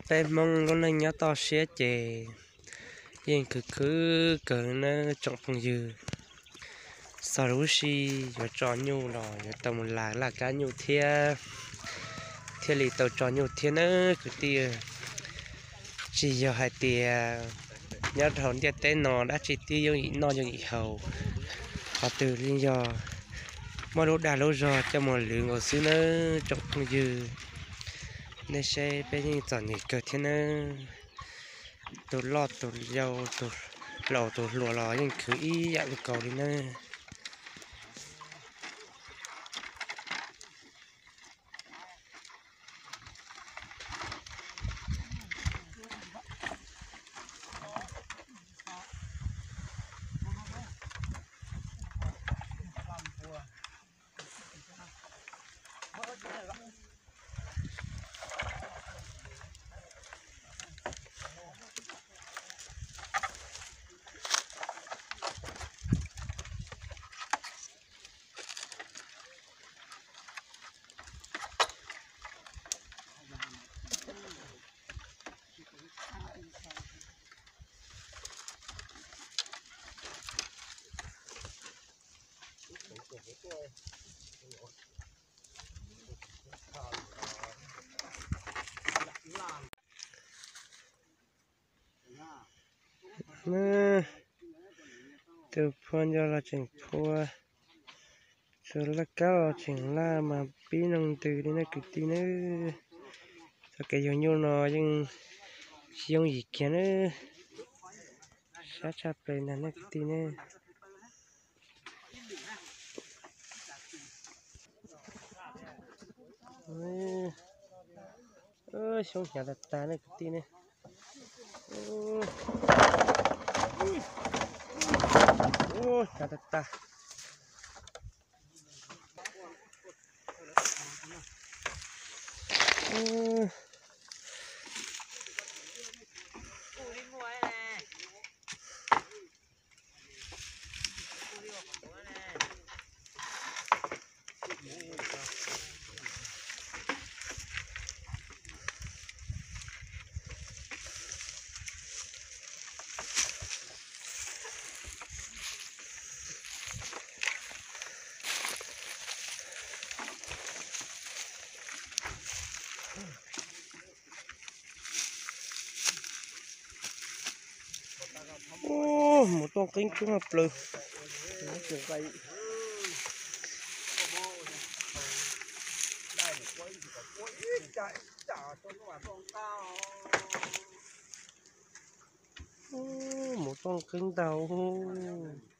Peb Hmoob lub neej nyob toj siab ces yeej khwv khwv kawg nawb tsoom phooj ywg. Txog lub sij yuav tso nyuj los yuav tau mus laj kab nyuj thiab, thiaj li tau tso nyuj thiab nawb kwv tij. Tsis yog hais tias nyob rau ntiaj teb no dab tsi twb yooj yim noj yooj yim haus, qhov twg yeej yog muaj lub dag lub zog coj mus lwv nkaus xwb nawb tsoom phooj ywg. Nej saib peb yeej txom nyem kawg thiab nawb. Tus loj tus yau, tus laus tus hluas los yeej khwv ib yam li nkaus li nawb. Tus phua nco los tseem phua, tus laj kab los tseem laj mas pib noo ntws li nej kwv tij nawb. Txoj kev yug nyuj no yeej tsis yooj yim kiag nawb. Sab tshaj plaws na nej kwv tij nawb. Xyoob hnyav tag tag nej kwv tij ne. Hnyav tag tag. Mus tooj qeeb kub haj plaws. Mus tooj qeeb ntag.